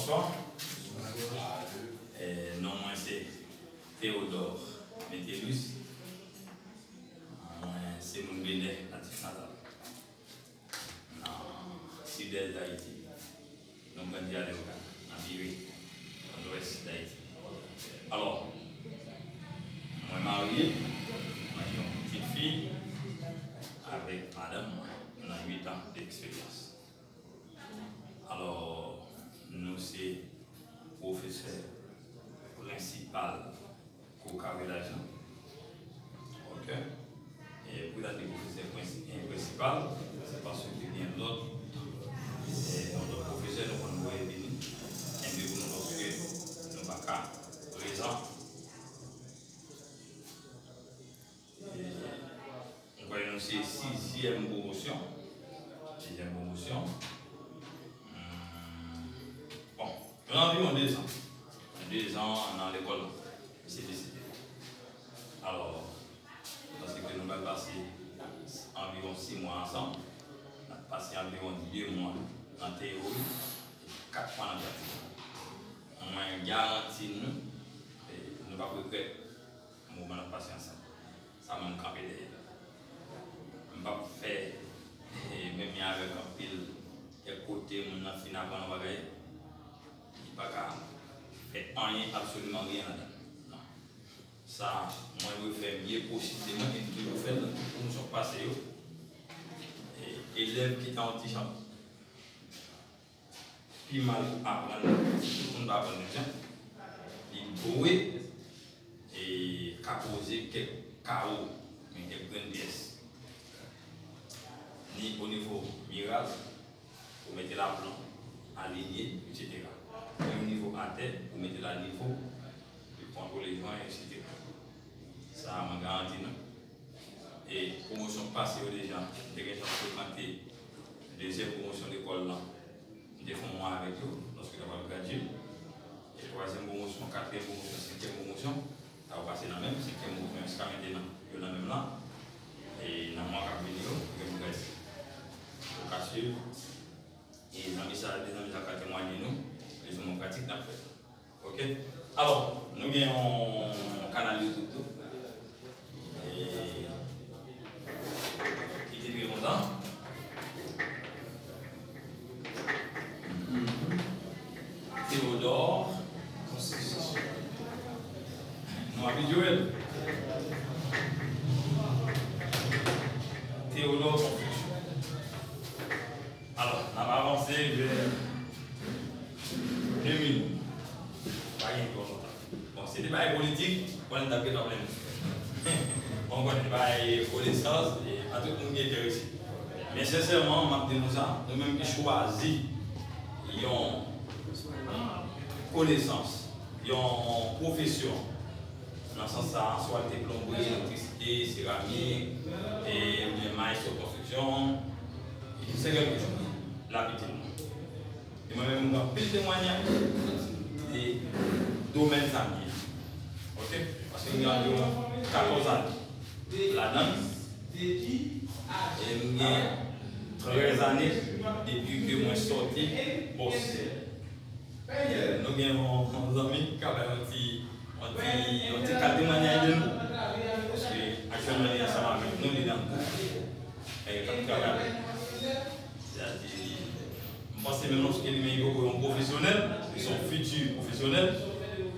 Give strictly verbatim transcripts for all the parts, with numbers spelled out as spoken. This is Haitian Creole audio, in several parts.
Bonswa. Eh, non mwen se Théodore Metellus. Mwen se moun Benè, natif natal. Nan sidès Dayiti. Nou grandi a Leyogàn, nan Pire, nan lwès Dayiti. Alò, mwen marye, mwen gen yon pitit fi avèk madanm mwen. Nou nan uit an de eksperyans. Alò, nou se pwofesè prensipal kou Karilaj lan. Ok. E pou sa te pwofesè prensi-, e, prensipal, se paske gen lòt, e, yon lòt pwofesè nou konn voye vini, enpe pou nou paske nou pa ka prezan. E, m kwè nou se sizyèm pwomosyon. Sizyèm pwomosyon. Hmm, bon, nou nan anviwon dezan. Dezan nan lekòl la. Misye deside. Alò, paske nou pral pase anviwon sis mwa ansanm, n ap pase anviwon de mwa nan teyori, epi kat mwa nan pratik. Mwen garanti nou, e, nou p ap regrèt moman n ap pase ansanm. Sa mwen m kanpe dèyè l. M p ap fè, e, menm jan avèk anpil, kèk kote moun nan fin aprann yon bagay, li pa ka fè anyen, absoliman ryen ladan l. Non. Sa, mwen dwe fè mye posib de mwen, e m toujou fè l nan tout pwomosyon k pase yo. E, elèv ki ta yon ti jan pi mal aprann, tout moun pa aprann menm jan. Li dwe, e, ka poze kèk kawo, men kèk grenn pyès. Ni o nivo miraz, pou mete laplan, alinye, etsetera. Ni o nivo atè, pou mete l a nivo, pou kontwole jwen, etsetera. Sa, mwen garanti nou. E pwomosyon k pase yo deja, m te gen chans frekante dezyèm pwomosyon lekòl lan. M te fè yon mwa avèk yo, lòske yo t ap gradye. E twazyèm pwomosyon, katriyèm pwomosyon, senkyèm pwomosyon, sa yo pase nan menm, senkyèm pwomosyon jiska mentenan, yo nan menm lan. E nan mwa k ap vini yo, yo gen pou gradye. Yo ka swiv. E zanmi sa, de zanmi sa ka temwaye nou, de son pratik n ap fè. Ok? Alò, nou gen yon kanal YouTube tou. E, ki te ekri konsa. Théodore Confusion. Nou abitye wè l. Théodore Confusion. Alò, n ap avanse vè de minit. Pa gen twò lontan. Bon, se te bagay politik, konnen n t ap gen pwoblèm. Bon, konnen bagay konesans, e pa tout moun ki enterese. Men sensèman, m ap di nou sa, nou menm ki chwazi yon konesans, yon pwofesyon, nan sans sa, swa l te plonbri, elektrisite, seramik, e, oubyen maestro konstriksyon, se kèlkesòz, l ap itil nou. E mwen menm, m gen anpil temwanyaj de domèn sa m ye a. Ok? Paske m gen anviwon katòz ane ladan l. E m gen trèz ane depi ke mwen sòti pòs. Nou gen yon, yon zanmi k ap bay yon ti, yon ti, yon ti kat temwanyaj de nou. Paske aktyèlman, li ansanm avèk nou, li nan gwoup. E, k ap travay avèk nou. Sètadi, m panse menm lòske li menm li poko yon pwofesyonèl, li se yon fiti pwofesyonèl,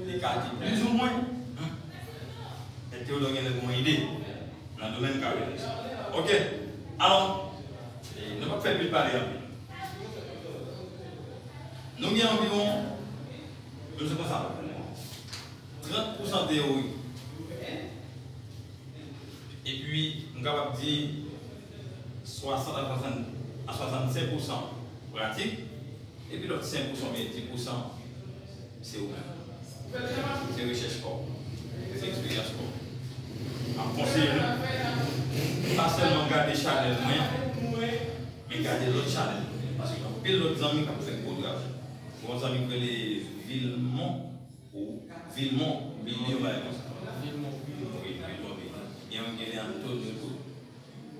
li ka di plizoumwen, hmm, Théodore genlè gen yon ide nan domèn karyè. Ok, alò, e, nou p ap fè pil pale anpil. Nou gen anviwon, nou se konsa, trant pousan teyori. Epi, m kapab di swasant a swasant, a swasannsenk pousan pratik, epi lòt senk pousan oubyen dis pousan, se ou menm. Se rechèch pa w. Se eksperyans pa w. M ap konseye nou, pa sèlman gade chanèl mwen an, men gade lòt chanèl. Paske gen anpil lòt zanmi k ap fè gwo travay. Gen yon zanmi k rele Vilmon, ou Vilmon, Vilmon, yon bagay konsa. Vilmon. Wi, Vilmon, Vilmon. Gen yon ki rele Antonio tou.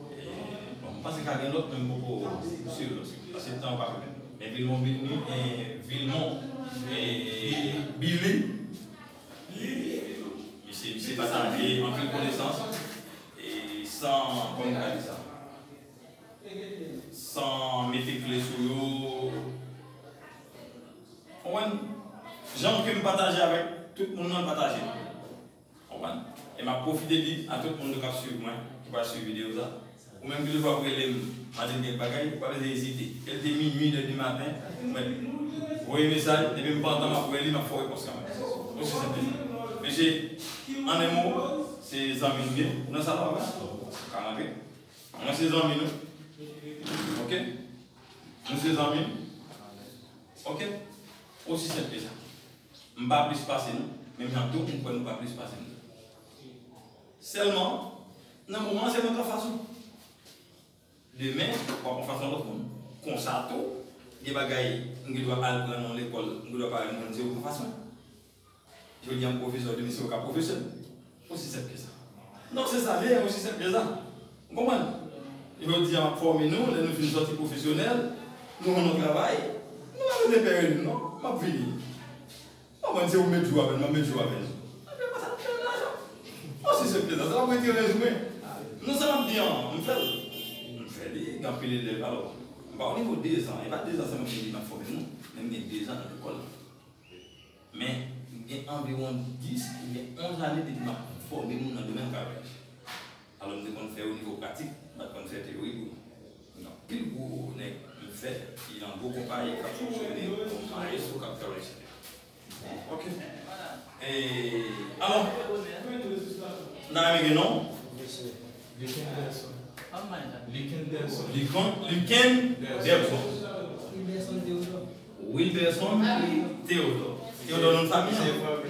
E, bon, m panse ka gen lòt, men m poko swiv lòt. Paske tan an pa fè menm. Men Vilmon, Vilmon, e, Vilmon, E Billy, misye, misye pataje anpil konesans, e san, kòman m ka di sa? San mete kle sou yo. Konprann? Jan ke m pataje avèk tout moun nan, l pataje. Konprann? E m ap pwofite di a tout moun k ap swiv mwen, ki pral swiv videyo sa, ou menm ki toujou ap rele m, m a di m gen bagay, ou pa bezwen ezite. Ke l te minui, de di maten, ou mèt voye mesaj, depi m pa antann, m ap rele, m ap fè w repons kanmenm. Osi senp ke sa. Mesye, an en mo, se zanmi nou ye. Ou nan sal la, ou ka rantre. Mwen se zanmi nou. Ok? Nou se zanmi. Ok? Osi senp ke sa. M pa plis pase nou, menm jan tou, m kwè nou pa plis pase nou. Sèlman, nan moman an, se mwen k anfas ou. Demen, w ap anfas yon lòt moun. Konsa tou, gen bagay, m gen dwa al pran nan yon lekòl, m gen dwa pa renmen moun, se ou k anfas mwen. Jodi a, m pwofesè, demen se ou k ap pwofesè m. Osi senp ke sa. Donk, se sa, men osi senp ke sa. Ou konprann? Jodi a, m ap fòme nou, lè nou fin sòti pwofesyonèl, nou rann yon travay, nou pa bezwen pè rele m, non, m ap vini. Ou konprann, se ou met jou avè l, m ap met jou avè l. Epi apre sa, n ap fè lajan. Osi senp ke sa, sa pa pou enterè mwen. Non, sa m ap di an, m fè l. M fè li, gen anpil elèv. Alò, m pa o nivo dezan, e pa dezan sèlman m gen li m ap fòme nou, men m gen dezan nan lekòl la. Men, m gen anviwon dis oubyen onz ane depi m ap fòme moun nan domèn karyè. Alò, m te konn fè o nivo pratik, m pa t konn fè teyori tou. Gen anpil gwo nèg m fè ki nan gwo konpayi k ap fonksyone kòm maestro, k ap travay chak jou. Ok. E, alò, n a renmen gen non? Lukenderson. Lukenderson. Lukenderson. Wilberson Theodore. Wilberson Theodore. Theodore non fanmi an? Ok.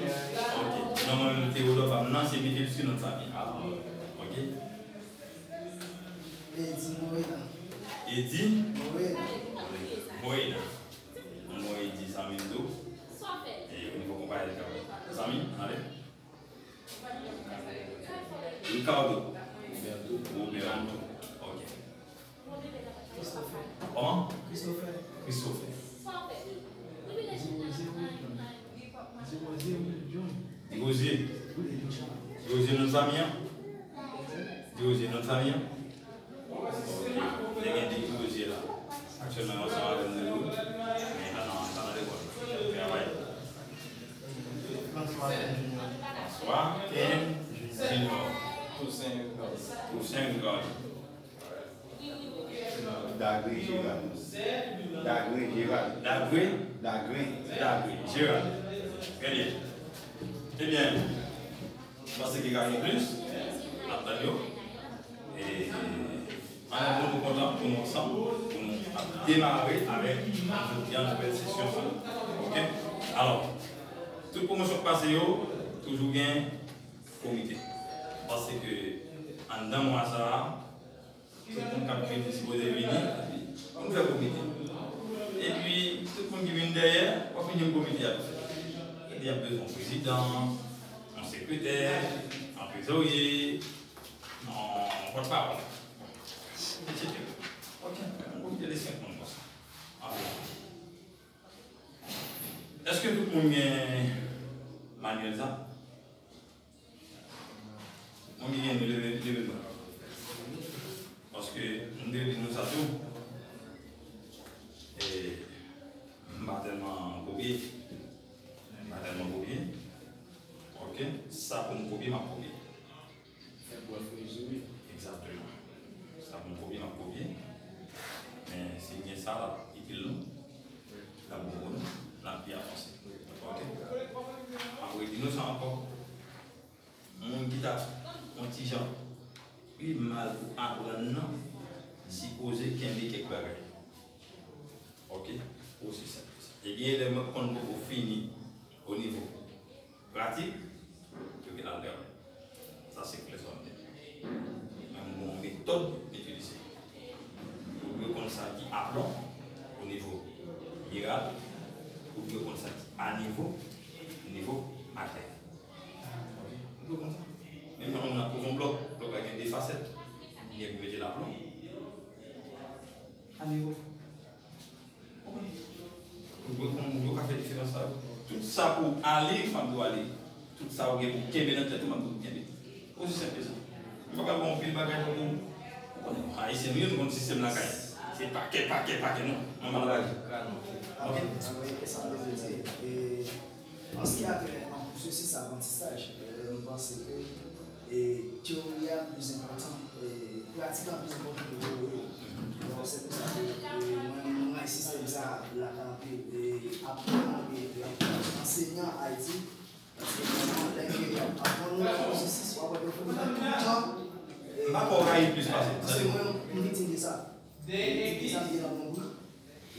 Non, mwen menm Theodore pa m nan, se Michel ki non fanmi an. Ok. Edi Morena. Edi? Morena. Morena. Mwen Edi zanmi m tou. E, o nivo konpayi l ka zanmi, ale. Ricardo. Roberto. Roberto. Ok. Christopher. Kòman? Christopher. Christopher. Dirozye Willy John. Dirozye. Dirozye non fanmi an? Dirozye non fanmi an? Ok. Te gen de Dirozye la. Aktyèlman, yo ansanm avè m nan yo. Men pa nan, pa nan lekòl. Travay. François Ken Junior. François Ken Junior. Toussaint Ricardo. Toussaint Ricardo. Dagré Gérald. Dagré Gérald. Dagré? Dagré. Dagré Gérald. Trè byen. Ebyen, m panse ke ka gen plis. N ap tann yo. E, ann, pou nou kontan, pou nou ansanm, pou nou ap demare avèk jodi a nouvèl sesyon sa. Ok? Alò, tout pwomosyon k pase yo, toujou gen komite. Paske anndan mwa sa a, tout moun k ap vini sipoze vini, pou nou fè komite. Epi, tout moun ki vin dèyè, w ap vin jwenn komite a tou fèt. Epi, y ap bezwen yon prezidan, yon sekretè, yon trezorye, yon pòtpawòl, etsetera. Ok, yon komite de senk moun konsa. Anpil. Èske tout moun gen manyèl sa? Moun ki gen li, leve, leve men. Paske m te di nou sa tou. E, m pa tèlman kopye. M pa tèlman kopye. Ok? Sa pou m kopye, m ap kopye. Fè bwèf rezime. Egzakteman. Sa pou m kopye, m ap kopye. Men si gen sa, l ap itil nou. L ap bon pou nou. N ap pi avanse. Ok? M ap redi nou sa ankò. Moun ki ta yon ti jan pi mal pou aprann nan, sipoze kenbe kèk bagay. Ok? Osi senp ke sa. Ebyen, lè mwen konn poko fini o nivo pratik, yo gen altènan. Sa se klè sa m di. Men m gen yon metòd m itilize. Ou dwe konn sa ki aplon o nivo miral, ou dwe konn sa ki a nivo, nivo atè. Ok? Ou dwe konn sa. Menm jan moun ap poze yon blòk, blòk la gen de fasèt. Gen pou mete laplon. A nivo. Ou dwe konn, ou dwe ka fè diferans sa yo. Sa pou ale, m ap di w ale. Tout sa ou gen pou kenbe nan tèt ou, m ap di w kenbe. Osi senp ke sa. M pa pral ba w anpil bagay tankou, ou konnen, Ayisyen nou ye, nou konn sistèm lakay. Se pakè, pakè, pakè, non. Mwen pa nan bagay. Ok? An ce qui a trait en processus apprentissage, euh, m panse ke e teyori a plis enpòtan, e pratik la plis enpòtan ke teyori yo. Donk, se pou sa ke e mwen, mwen renmen sistèm sa a lakay anpil. E aprann, e, e ansèyman Ayiti, paske vrèman, lè ke y ap aprann nou pwosesis, w ap wè yo fè nou pran tout tan. E, m pa kwè w rayi plis pase. Paske mwen, m viktim de sa. M viktim de sa, m te nan bon bout.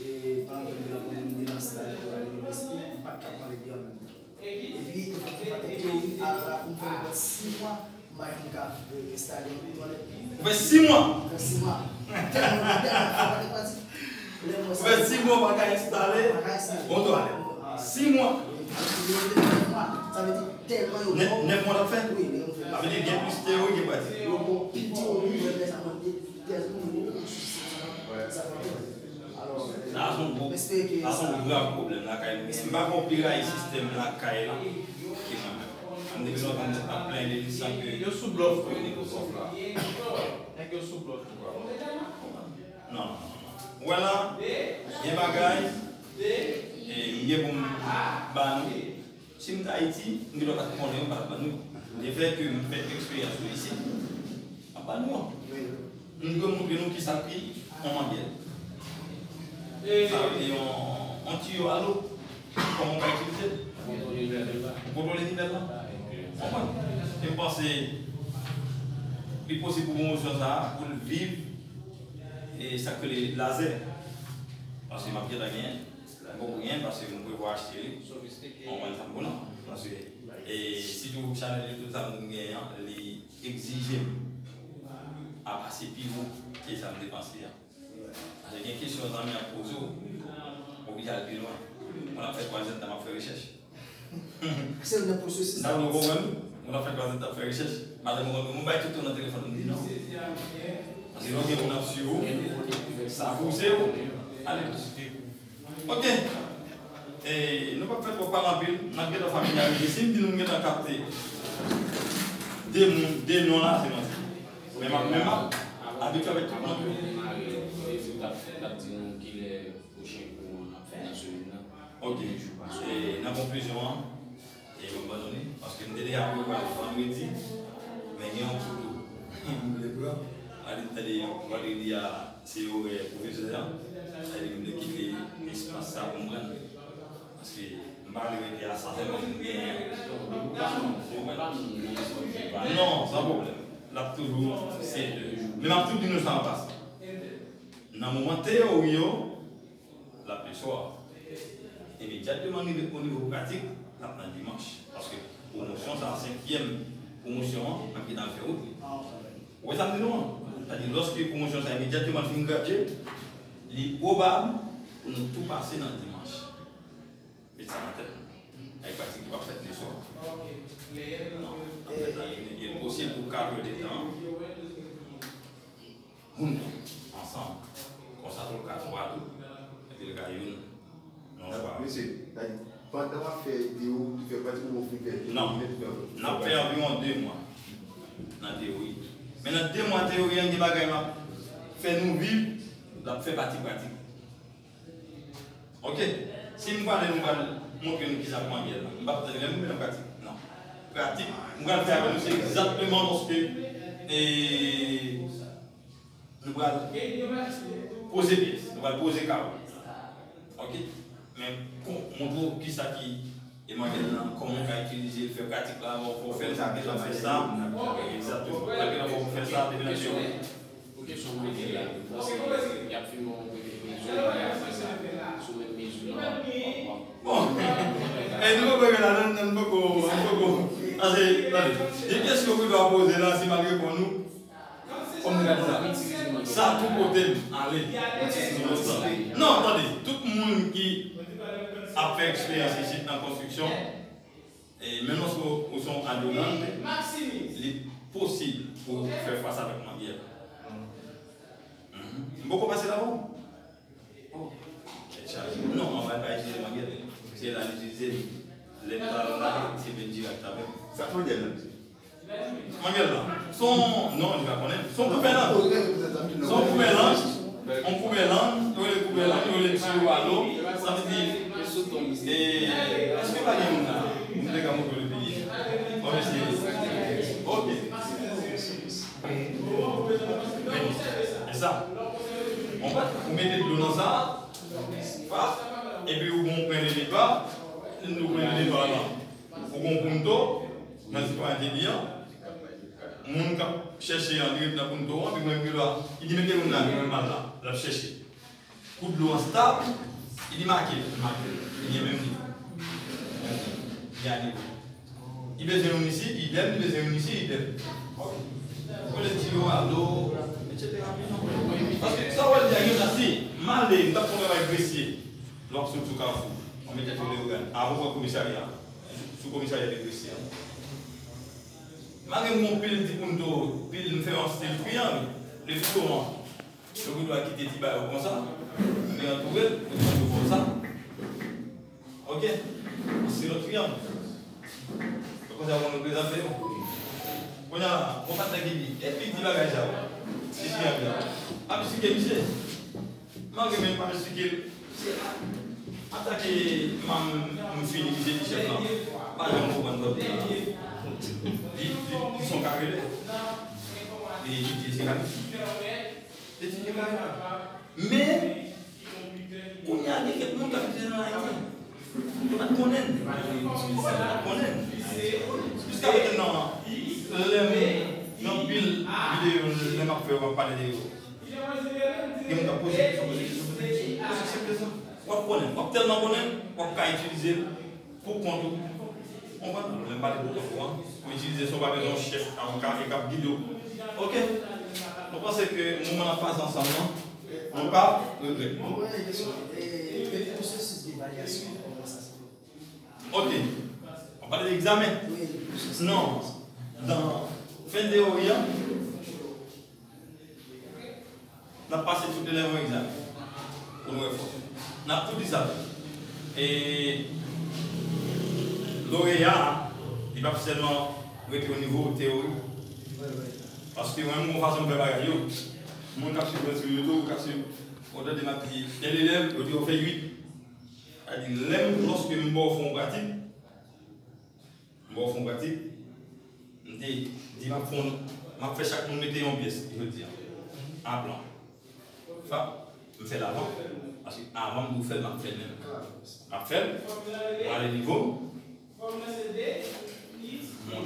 E pandan ke m te nan, m te nan staj pou al inivèsite, m pa t ka pran le de an menm tan. Epi, e pa t teyori a la pou m fè nenpòt sis mwa, m pa janm ka, e, enstale yon pye twalèt. Ou fè sis mwa? M fè sis mwa. Tèlman, tèlman fò, pa te pati. Lè m wè sa. Ou fè sis mwa, ou pa ka enstale yon twalèt. Sis mwa. Sa vle di tèlman yo bon. Nèf mwa l ap fè? Wi, nèf mwa. Sa vle di gen plis teyori ke pratik. Yo bon, pil teyori, mwen fè sa, mwen te, tèlman yo bon. Sa se yon gwo, sa se yon grav pwoblèm lakay nou. M pa gen yon pi rayi sistèm lakay la ke mwen menm. An depi lontan m ap plenyen de li san ke. Yo sou blòf tou. Nèg yo sou blòf tou. Non, non, non, non. Ou wè la, gen bagay, e, m gen pou m ba nou. Si m t Ayiti, m gen dwa pa t konnen yo, m pa t ap ban nou. Lefètke m fè eksperyans yo isit, m ap ban nou an. M dwe montre nou kisa ki yon mangyèt. Sa vle di yon, yon tiyo a dlo. Kòman w ka itilize l? Kontwole nivèl la. Kontwole nivèl la. Konprann? E m panse li posib pou pwomosyon sa a, pou l viv, e sa k rele lazè. Paske m ap gentan genyen. M poko genyen paske m prevwa achte li. Konprann sa m pou non. Paske, e sitou chanèl YouTube sa m genyen an, li egzije m a pase pi wo ke sa m te panse a. Paske gen kesyon zanmi ap poze w, w oblije al pi lwen. Mwen ap fè twazyèm tan m ap fè rechèch. Se nan pwosesis la. Sa w konprann? Mwen ap fè twazyèm tan ap fè rechèch. Madanm mwen konn mwen bay tout tan nan telefòn, m di non. Paske lè w gen moun ap swiv ou, sa pouse w. Ale. Ok. E, nou p ap fè twòp pale anpil, n ap gentan familyarize. Si m di nou m gentan kapte de moun, de non la, se manti. Men m ap, men m ap abitye avèk tout moun. N ap di nou kilè pwochen kou an ap fèt nan semèn nan. Ok. E, nan konklizyon an, e m abandone, paske m te deja prevwa vandredi, men gen yon kouto m vle pran. Alè m tande vandredi a, se orè pwofesè a. Sa vle di m vle kite espas sa pou m pran. Paske m pa vle rete a sa sèlman pou m genyen. Non, san pwoblèm. L ap toujou se de. Men m ap tou di nou sa an pasan. Nan moman teyori yo, l ap le swa. Imedyatman rive o nivo pratik, l ap nan dimanch. Paske pwomosyon sa a, senkyèm pwomosyon an, ap gentan fè wout li. Ou wè sa m di nou an? Sa di, lòske pwomosyon sa a imedyatman fin gradye, li pwobab pou nou tou pase nan dimanch. Met sa nan tèt nou. Ay pratik ki p ap fèt le swa. Non, ap fèt la jounen. E l posib pou katrè de tan. Moun ansanm. Konsa tou l ka twa tou. Epi l ka youn. Non, twa. Mesye, pandan w ap fè teyori, ou fè pratik ou fin fè teyori, non, ou fè. N ap fè anviwon de mwa nan teyori. Men nan de mwa teyori an, gen bagay m ap fè nou viv, l ap fè pati pratik. Ok? Si m prale, nou pral montre nou kisa k mangyèt la. M p ap tann lè m rive nan pratik. Non. Pratik, m pral fè avè nou, se egzakteman lòske, e, nou pral poze pyès, nou pral poze kawo. Ok? Men, kon, montre w kisa ki e mangyèt lan, kòman w ka itilize l, fè pratik la, fò w fè l, sa, fè sa. Egzakteman. Fò w fè sa, depi nan teyori. Pou kesyon mangyèt la, paske y ap filme yon premye mezi, y ap fè sa sou menm mezi an. Bon. E nou poko rive ladan, nou poko, nou poko. Ase, tande. Gen kesyon ke w a poze la, si m al reponn ou, kòm nou ka di sa, sa tou kote m ale. Non, tande. Tout moun ki ap fè eksperyans isit nan konstriksyon, e menm lòske ou se yon adonante, li posib pou w fè fas avèk mangyèt. Mhm. M poko pase la, bon? Oh, tèt chaje. Non, manman pa itilize mangyèt. Se la li itilize li. Lè m ta la, se Benji ak Tabèk. Sa k mannyèl la, mesye? Mannyèl la. Se yon, non, li pa konnen. Se yon koupè lang. Se yon koupè lang. Yon koupè lang. Yo rele koupè lang, yo rele tiyo a lo. Sa vle di, e, èske pa gen moun la? Moun te ka montre le peyi. Bon, mesye. Ok. E sa. Ou mete dlo nan sa. Epi ou gon pwen de depa, nou pwen de depa la. Ou gon punto nan sitwayènte li an. Moun k ap chèche an, li ret nan punto an, epi mwen menm la, li di mete moun la, li menm mal la, l ap chèche. Kou dlo an stab, li di make l, make l, li gen menm nivo. Li a nivo. Li bezwen youn isi, idèm, li bezwen youn isi, idèm. Ou konnen tiyo a lo, etsetera. Paske sa w wè l di a gen nan si, m ale, m t ap fè yon travay gresye. Lè w ap sot sou Kafou, w ap mete tèt ou Leyogàn. Avan w pran komisarya, sou, sou komisarya de gresye an. Malgre m gen yon pil ti punto, pil m fè yon stil triyang, le punto an. Yo gen dwa kite ti bagay yo konsa, men antoure l, yo gen dwa konsa. Ok? Se yon triyang. Yo konsa pou nou prezante yo. Kounye a, bon patnè ki di, epi ti bagay sa yo. Se triyang la. Ap esplike misye. Malgre men pa esplike l. Se atake m, m fini misye di chèf lan. Pa janm konprann zòt. Li, li, li son karelè. E li di se karelè. Etidye kay la. Men, kounye a, gen kèk moun k ap itilize l nan Ayiti. Yo pa t konnen l. Yo pa t konnen l. Jiskaprezan, lè m nan pil videyo, lè m ap fè, m ap pale de yo. Gen moun k ap poze kesyon, poze kesyon, poze kesyon. Jiskaprezan, w ap konnen l. W ap tèlman konnen l, w ap ka itilize l pou kont ou. Konprann? Lè m pale pou kont ou an, pou itilize sa, w pa bezwen yon chèf avoka e k ap gide w. Ok? Nou panse ke moman n ap pase ansanm nan, nou pa regrèt. Mwen gen kesyon. E, e pwosesis de evalyasyon, kòman sa se fèt? Ok. W ap pale de egzamen? Wi, pwosesis. Non. Nan fen teyori an, N ap pase tout elèv yon egzamen pou nou wè fòs yo. N ap tou di sa tou. E loreya a, li p ap sèlman rete o nivo teyori. Paske mwen menm, gon fason m fè bagay yo. Moun k ap swiv mwen sou YouTube, k ap swiv, ou tande m ap di, gen de elèv, yo di yo fè uit. Sa di, lè m, lòske m ba w fè yon pratik, M ba w fè yon pratik, m te di m ap fè yon, m ap fè chak moun mete yon pyès jodi a. A plan. Fap, m fè l avan, paske avan m di w fè l, m ap fè l menm. M ap fè l, m ale nivo, m montre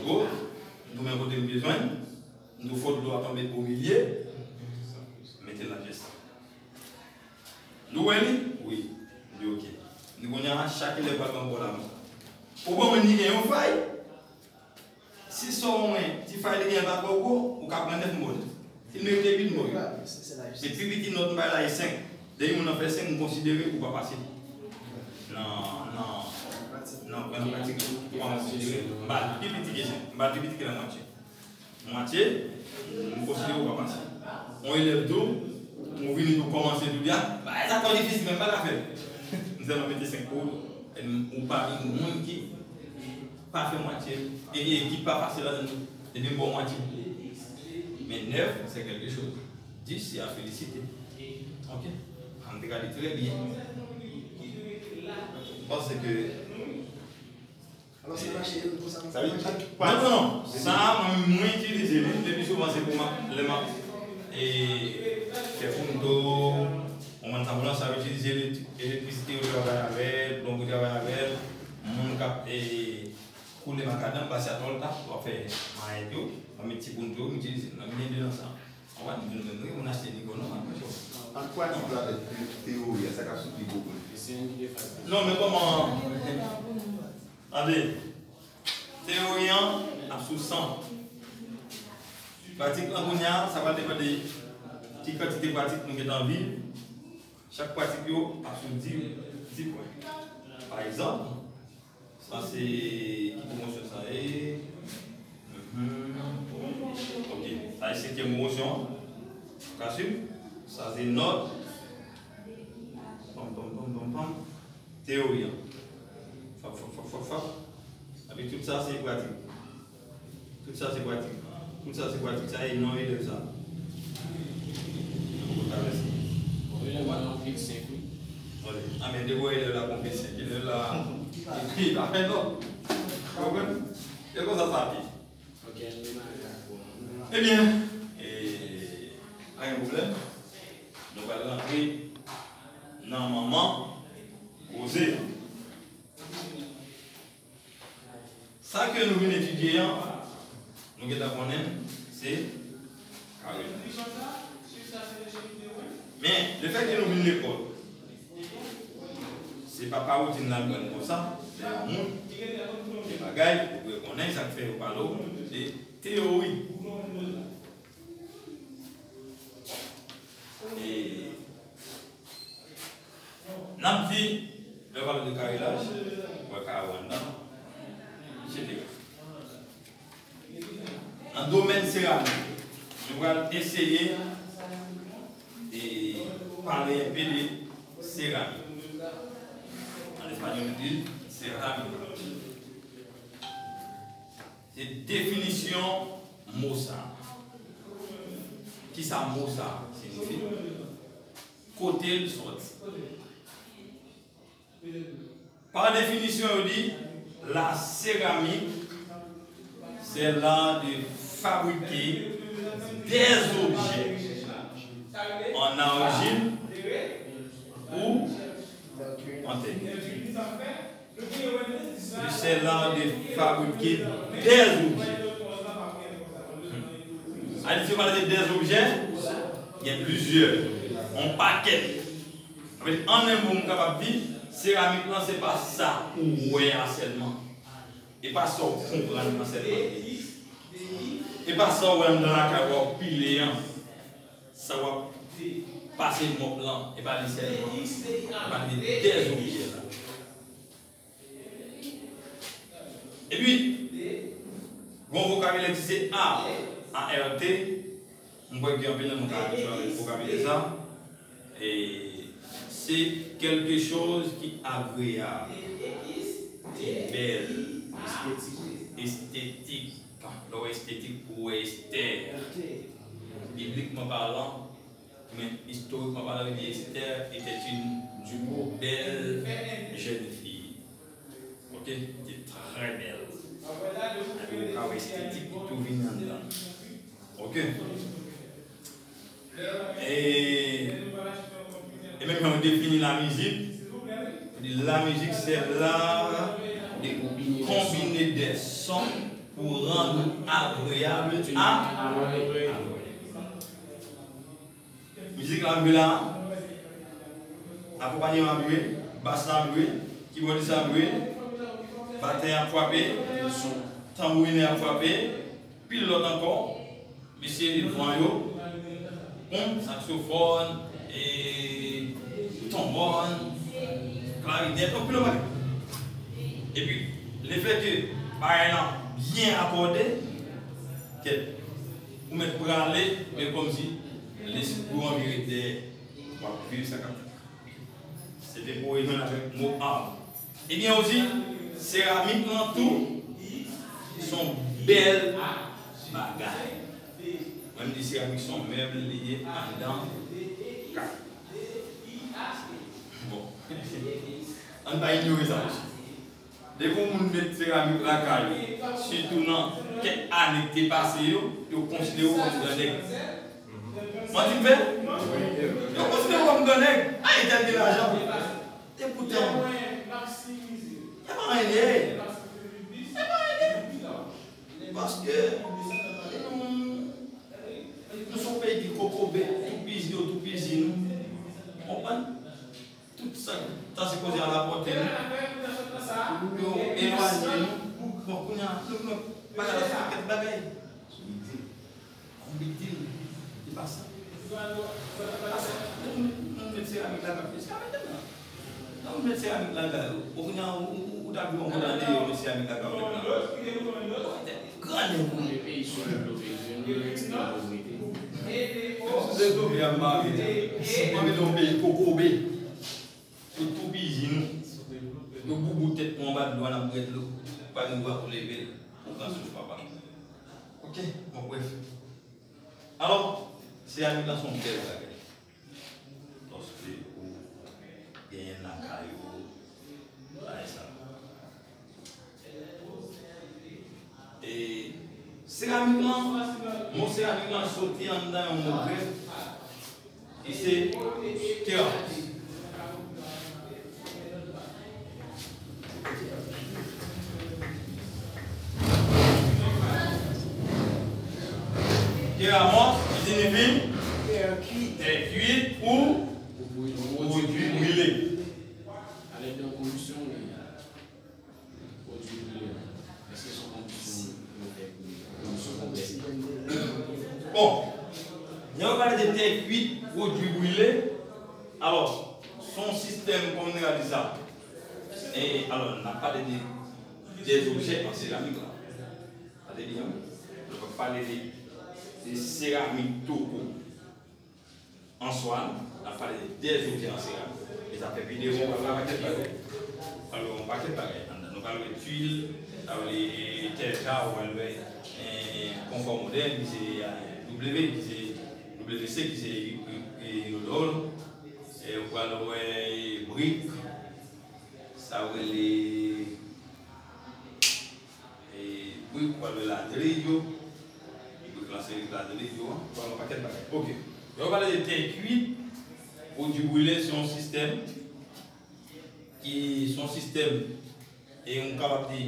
w, m tounen kote m bezwen, m di w fò dlo a tonbe o milye, m mete l nan pyès la. Nou wè li? Wi. M di, ok. M di, kounye a, chak elèv pral pran bò lamen. Ou ban mwen li gen yon fay. Si sa w ban mwen, ti fay li gen pa twò gwo, ou ka pran nèf, m ba w nèf. Si l merite uit, m ba w uit. Men pi piti nòt m bay la, e senk. Depi moun nan fè senk, m konsidere ou pa pase. Nan, nan, nan pwen pratik, ou pa konsidere. M ba l pi piti ke senk. M ba l pi piti ke lamwatye. Mwatye, m konsidere w pa pase. Yon elèv tou, ou vini tou kòmanse tou di, a, bagay sa twò difisil, men m pa ka fè l. M sèlman mete senk pou ou. E m, ou pami moun ki pa fè mwatye, e, e ki pa pase ladan l, epi m ba w mwatye. Men nèf, c'est quelque chose. Dis, c'est à féliciter. Ok? An te gade trè byen. M panse ke Alò, se mache, konsa nou fè mache. Non, non, non. Sa a, mwen, mwen itilize li. Lepi souvan, se pou m ap, lè m ap, e, fè punto, mwen, sa, mwen sa itilize elektrisite, yo travay avè l, plonbri travay avè l, moun k ap, e, koule makadam, pase atòl ta, w ap fè mayèt yo, w ap met ti punto, m itilize. Mwen gen de nan sa. Ou pa di nou menm, wi, moun achte Nikon, non, man, mwen, yo. Ant pratik la avèk te-, teyori a, sa k ap sou pi gwo pwen? Non, men kòman, tande, teyori an ap sou san. Pratik lan kounye a, sa pral depann de ki kantite pratik nou gentan viv. Chak pratik yo ap sou di, di pwen. Pa egzanp, sa se, ki pwomosyon sa ye? Mhm. Ok. Sa se senkyèm pwomosyon an. Ka swiv? Sa se nòt. Pam, pam, pam, pam, pam. Teyori an. Fap, fap, fap, fap, fap. Tout sa se pratik. Tout sa se pratik. Tout sa se pratik. Sa e non elèv sa. Nan pwofesè. Elèv la nan fil senk, wi. Tande. A, men depi w wè elèv la konn fil senk, elèv la, li pa fè non. Ou konprann? Se konsa sa ye. Ok, ann demare ak ou. Ebyen, e, pa gen pwoblèm. Nou pral rantre nan manman koze. Sa ke nou vin etidye an, nou gentan konnen l, se Karen. Men, lefètke nou vin lekòl, se pa pawoutin n aprann konsa, lè yon moun gen bagay, ou dwe konnen sa k fè yo pale w de teyori. E n ap di, lè yo pale de karelaj, wè kawo anndan, etsetera. Nan domèn seramik, nou pral eseye e pale enpe de seramik. An espanyòl, nou di seramik. Se definisyon mo sa. Kisa mo sa siyifi? Kote l sòti? Pa definisyon, yo di, la céramique, c'est l'art de fabriquer des objets en argile ou en terre. C'est l'art de fabriquer des objets. Hmm. A di, si yo pale de des objets, gen plizyè, yon pakèt. Sa vle di, an en mo, m kapab di, seramik lan, se pa sa ou wè a sèlman. E pa sa w konprann nan sèlman. E pa sa w wè anndan lakay w ap pile an. Sa w ap pase mòp lan, e pa li sèlman. Sa pale de dèzobjè la. Epi, gon vokabilè ki se A, A R T, m kwè gen anpil nan nou ka abitye avèk vokabilè sa. E se quelque chose ki agreyab, ki bèl, estetik. Lè w estetik, pou w wè Esther. Biblikman palan, men istorikman palan, yo di Esther était une belle jeune fille. Ok? Li te trè bèl. Epi ou ka wè estetik ki tou vin anndan. Ok? E, e menm jan yo defini la musique, yo di la musique c'est l'art de combiner des sons pour rendre agréable à l'oreille. Mizik la ap jwe la, akonpayman ap jwe, bas la ap jwe, kibòdis la ap jwe, batè a ap frape, tanbourinè a ap frape, pil lòt ankò. Mesye van yo, bon, saksofòn, e, twonbòn, klarinèt, anpil bagay. Epi, lefètke bagay lan byen akòde, kèt, ou mèt prale, men kòmsi lespri w anvi ret dèyè. W ap viv sa k ap fèt. Se te pou w jwenn avèk mo art. Ebyen, osi, seramik lan tou, se yon bèl bagay. Mwen, m di seramik se yon mèb li ye anndan kay. Bon. Ann pa inyore sa osi. Depi yon moun met seramik lakay ou, sitou nan kèk ane ki te pase yo, yo konsidere w kòm gran nèg. Manti m fè? Yo konsidere w kòm gran nèg. A, entèl gen lajan. Epoutan, e pa anyen li ye. E pa anyen li ye. Paske nou, nou se yon peyi ki kokobe, toupizi yo toupizi nou. Konprann? Tout sa k ta sipoze al apòte nou, yo elwanye nou. Bon, kounye a, nou, nou, bagay la se yon pakèt bagay. Yon big deal. Li pa sa. Li pa sa. Nou, nou met seramik lakay, jiska mentnan. Lè w met seramik lakay ou, bon, kounye a, ou, ou, ou ta vle yon moun andeyò met seramik lakay ou mentnan. Gran nèg ou. Peyi sou devlope, nou nan ekstre povrete. Sou devlope ap mare. Mwen mete yon peyi kokobe. Yo toupizi nou. Yo boubou tèt nou anba dlo a, n ap bwè dlo. Ou va pou leve l, ou pran souf papa. Ok, bon, bref. Alò, seramik lan se yon bèl bagay. Lòske ou genyen lakay ou, bagay sa. E seramik lan, mo seramik lan soti anndan yon mo grèk ki se keramos. Keramos, ki siyifi tè kwit ou pwodui brile. Alèd de yon kondisyon, wi. Pwodui brile. Èske se yon kondisyon yo fè brile? Kondisyon konplèt. Bon, lè yo pale de tè kwit, pwodui brile, alò, se yon sistèm, kòman nou ka di sa? E, alò, n ap pale de dèzobjè an seramik la. Tande byen, wi. Nou p ap pale de, de seramik tou kou. An swa, n ap pale de dèzobjè an seramik. E sa fè videyo, w ap wè yon pakèt bagay. W ap wè yon pakèt bagay anndan. Nou pral wè twil, sa vle tèl ka, w pral wè, eh, konfò modèn, ki se, eh, W, ki se W C, ki se, eh, inodòl. E w pral wè brik, sa w rele E brik, w pral wè ladri yo. Brik lan se ladri yo, an. W pral wè yon pakèt bagay. Ok. Lè yo pale de tè kwit, pwodui brile se yon sistèm ki, se yon sistèm, e m kapab di,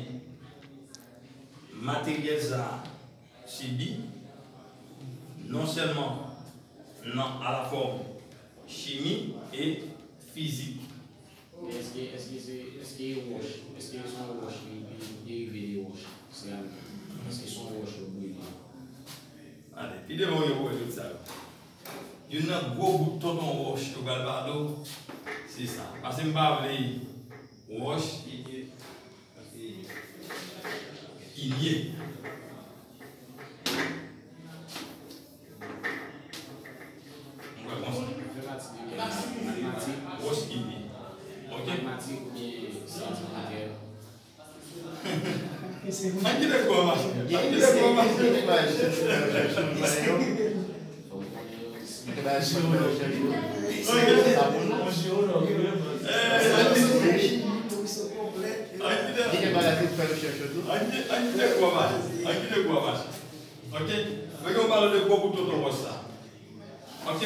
materyèl sa a sibi, non sèlman nan, a la fòm chimi e fizik. Men èske, èske se, èske e wòch, èske se yon wòch ki, ki derive de wòch, seramik? Èske se yon wòch yo brile? Ale, pi devan w gen pou wè tout sa yo. Youn nan gwo bout tonton wòch yo pral pale w, se sa. Paske m pa vle wòch, inye. Mwen konsa. Fè pati de kèk matematik. Wòch inye. Ok. Matematik oubyen syans mantèl. An ki de kwa mache? An ki de kwa mache? Fò w konnen yo. Ok. Mwen gen yon balon de gwo bout tonton wòch sa. Ok.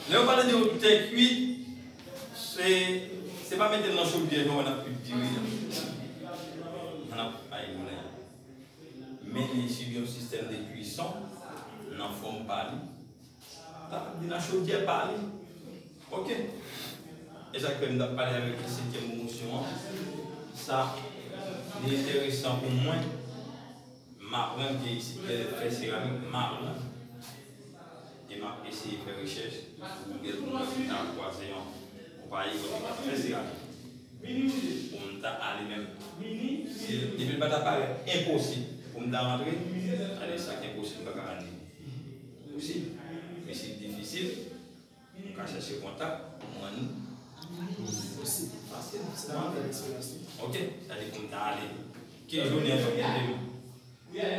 Lè yo pale de yon tè kwit, se, se pa mete l nan chodyè jan w wè n ap kwit diri an. N ap bay moulen an. Men li sibi yon sistèm de kwison nan fòm pa li. Sa vle di nan chodyè pa li. Ok. E sa k fè m t ap pale avèk setyèm pwomosyon an. Sa, li enteresan pou mwen. M aprann ke isit, lè fè seramik, m aprann. E m ap eseye fè rechèch sou Google pou m wè si m ta kwaze yon konpayi kote m ap fè seramik. Pou m ta ale menm. Si, depi l pa ta parèt enposib pou m ta rantre, ale sa k enposib pa ka rann li posib. Men si l difisil, ou ka chèche kontak, ou jwenn li fasil. Ok, sa di pou m ta ale. Ki jounen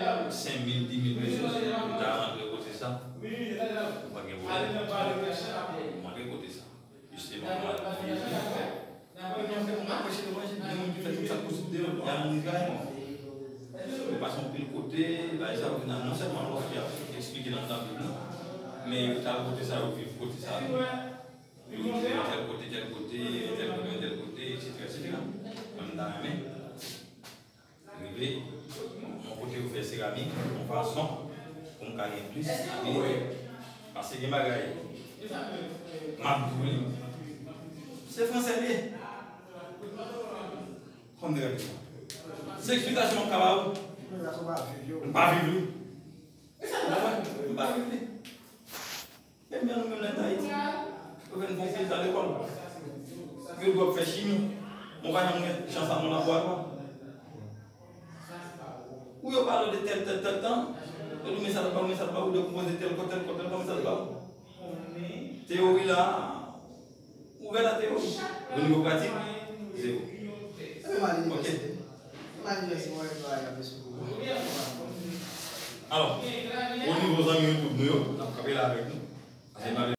an, senk mil, dis mil pesos, pou m ta rantre kote sa. Ou pa gen pwoblèm. Ou rantre kote sa. Jisteman, mwen ap viv. Mwen apreche nou manje, gen moun ki fè tout sa k posib deyò, y a moun ki ka renmen. Yo pase yon pil kote, bagay sa yo vin a non sèlman lòt ki ap eksplike nan tan Bib lan, men yo t al kote sa, yo viv kote sa tou. Yo viv tèl kote, tèl kote, tèl kote, tèl kote, etsetera, etsetera. Mwen, m ta renmen rive yon kote yo fè seramik yon fason pou m ka gen plis abilite. Paske gen bagay, m ap di w li, se fransè l ye. Kòm de rèv. Se eksplikasyon m ka ba w. M pa viv li. M pa viv li. Men byen nou menm nan Ayiti, yo fè n fè pil tan lekòl. Yo di w ap fè chimi. Mwen pa janm gen chans a mwen laboratwa. Ou yo pale w de tèl, tèl, tèl tan, yo di w men sa l ap ba w, men sa l ap ba w, ou dekonpoze tèl kò, tèl kò, tèl kò, men sa l ap ba w. Teyori la, ouvè la teyori. O nivo pratik, zewo. Ok. Alò, o nivo zanmi YouTube nou yo, n ap kanpe la avèk nou. Paske n ap